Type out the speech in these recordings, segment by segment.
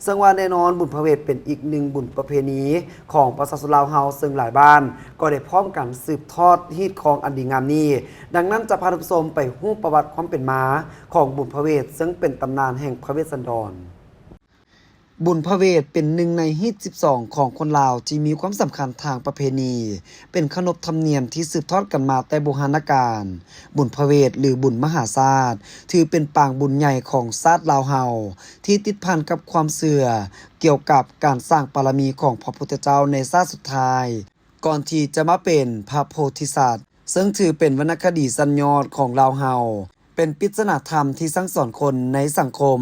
ເຊິ່ງວ່າແນ່ນອນ ບຸນພະເວດເປັນອີກໜຶ່ງບຸນປະເພນີຂອງປະຊາຊົນລາວເຮົາ ເຊິ່ງຫຼາຍບ້ານກໍໄດ້ພ້ອມກັນສືບທອດຮີດຄອງອັນດີງາມນີ້. ດັ່ງນັ້ນຈະພາທ່ານຜູ້ຊົມໄປຮູ້ປະຫວັດຄວາມເປັນມາຂອງບຸນພະເວດ ເຊິ່ງເປັນຕຳນານແຫ່ງພະເວດສັນດອນ. ບຸນພະເວດເປັນໜຶ່ງໃນຮີດສິບສອງຂອງຄົນລາວທີ່ມີຄວາມສຳຄັນທາງປະເພນີ, ເປັນຂະໜົບທຳນຽມທີ່ສືບທອດກັນມາແຕ່ບູຮານະການ. ບຸນພະເວດ ຫຼື ບຸນມະຫາຊາດ ຖືເປັນປາງບຸນໃຫຍ່ຂອງຊາດລາວເຮົາ ທີ່ຕິດພັນກັບຄວາມເຊື່ອກ່ຽວກັບການສ້າງບາລະມີຂອງພະພຸດທະເຈົ້າໃນຊາດສຸດທ້າຍ ກ່ອນທີ່ຈະມາເປັນພະໂພທິສັດ, ເຊິ່ງຖືເປັນວັນນະຄະດີຊັ້ນຍອດຂອງລາວເຮົາ, ເປັນປິດສະໜາທຳທີ່ສັ່ງສອນຄົນໃນສັງຄົມ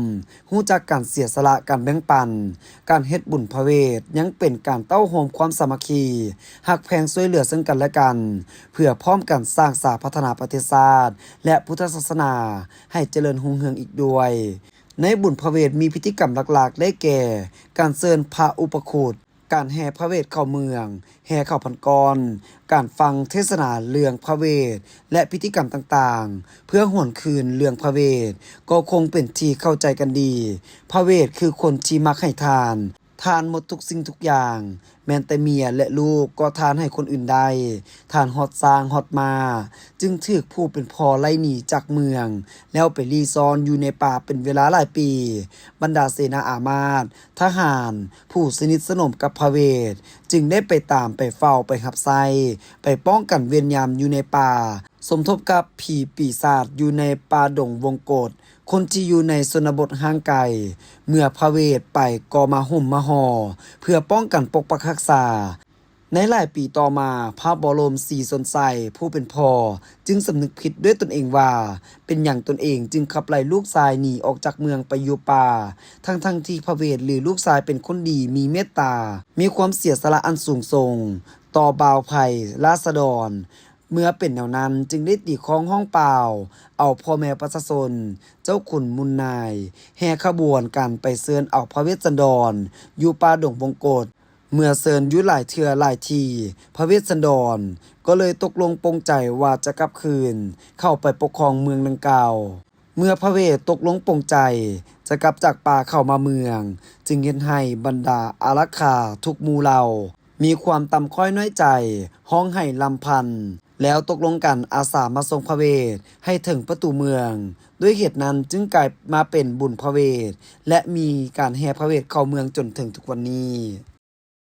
ຮູ້ຈັກການເສຍສະຫຼະ, ການແບ່ງປັນ. ການເຮັດບຸນພະເວດຍັງເປັນການເຕົ້າໂຮມຄວາມສາມັກຄີ, ຮັກແພງຊ່ວຍເຫຼືອເຊິ່ງກັນແລະກັນ ເພື່ອພ້ອມກັນສ້າງສາພັດທະນາປະເທດຊາດ ແລະ ພຸດທະສາສະໜາໃຫ້ຈະເລີນຮຸ່ງເຮືອງອີກດ້ວຍ. ໃນບຸນພະເວດມີພິທີກຳຫຼັກໆ ໄດ້ແກ່ ການເຊີນພະອຸປະຄຸດ, ການແຫ່ພະເວດເຂົ້າເມືອງ, ແຫ່ເຂົ້າພັນກ້ອນ, ການຟັງເທດສະໜາເລື່ອງພະເວດ ແລະ ພິທີກຳຕ່າງໆ ເພື່ອຫວນຄືນເລື່ອງພະເວດ ກໍຄົງເປັນທີ່ເຂົ້າໃຈກັນດີ. ພະເວດຄືຄົນທີ່ມັກໃຫ້ທານ, ທານໝົດທຸກສິ່ງທຸກຢ່າງ, ແມ່ນແຕ່ເມຍ ແລະ ລູກກໍທານໃຫ້ຄົນອື່ນໄດ້, ທານຮອດຊ້າງຮອດມ້າ, ຈຶ່ງຖືກຜູ້ເປັນພໍ່ໄລ່ໜີຈາກເມືອງ ແລ້ວໄປລີ້ຊ່ອນຢູ່ໃນປ່າເປັນເວລາຫຼາຍປີ. ບັນດາເສນາອາມາດ, ທະຫານ ຜູ້ສະໜິດສະໜົມກັບພະເວດ ຈຶ່ງໄດ້ໄປຕາມ, ໄປເຝົ້າ, ໄປຮັບໃຊ້, ໄປປ້ອງກັນເວນຍາມຢູ່ໃນປ່າ, ສົມທົບກັບຜີປີສາດຢູ່ໃນປ່າດົງວົງກົດ, ຄົນທີ່ຢູ່ໃນຊົນນະບົດຫ່າງໄກ, ເມື່ອພະເວດໄປກໍມາຫຸ້ມມາຫໍ່ ເພື່ອປ້ອງກັນປົກປັກຮັກສາ. ໃນຫຼາຍປີຕໍ່ມາ, ພະບໍລົມສີຊົນໄຊ ຜູ້ເປັນພໍ່ ຈຶ່ງສຳນຶກຜິດດ້ວຍຕົນເອງວ່າ ເປັນຫຍັງຕົນເອງຈຶ່ງຂັບໄລ່ລູກຊາຍໜີອອກຈາກເມືອງໄປຢູ່ປ່າ, ທັງໆທີ່ພະເວດ ຫຼື ລູກຊາຍເປັນຄົນດີ, ມີເມດຕາ, ມີຄວາມເສຍສະຫຼະອັນສູງສົ່ງຕໍ່ບ່າວໄພລາຊະດອນ. ເມື່ອເປັນແນວນັ້ນ, ຈຶ່ງໄດ້ຕີຄ້ອງຮ້ອງປ່າວ ເອົາພໍ່ແມ່ປະຊາຊົນ, ເຈົ້າຂຸນມູນນາຍ ແຫ່ຂະບວນກັນໄປເຊີນເອົາພະເວດສັນດອນຢູ່ປ່າດົງບົງກົດ. ເມື່ອເຊີນຢູ່ຫຼາຍເທື່ອຫຼາຍທີ, ພະເວດສັນດອນກໍເລີຍຕົກລົງປົງໃຈວ່າຈະກັບຄືນເຂົ້າໄປປົກຄອງເມືອງດັ່ງກ່າວ. ເມື່ອພະເວດຕົກລົງປົງໃຈຈະກັບຈາກປ່າເຂົ້າມາເມືອງ, ຈຶ່ງເຮັດໃຫ້ບັນດາອາລັກຂາທຸກໝູ່ເຫຼົ່າ ມີຄວາມຕ່ຳຕ້ອຍນ້ອຍໃຈ, ຮ້ອງໄຫ້ລຳພັນ, ແລ້ວຕົກລົງກັນອາສາມາສົ່ງພະເວດໃຫ້ເຖິງປະຕູເມືອງ. ດ້ວຍເຫດນັ້ນຈຶ່ງກາຍມາເປັນບຸນພະເວດ ແລະ ມີການແຫ່ພະເວດເຂົ້າເມືອງຈົນເຖິງທຸກວັນນີ້.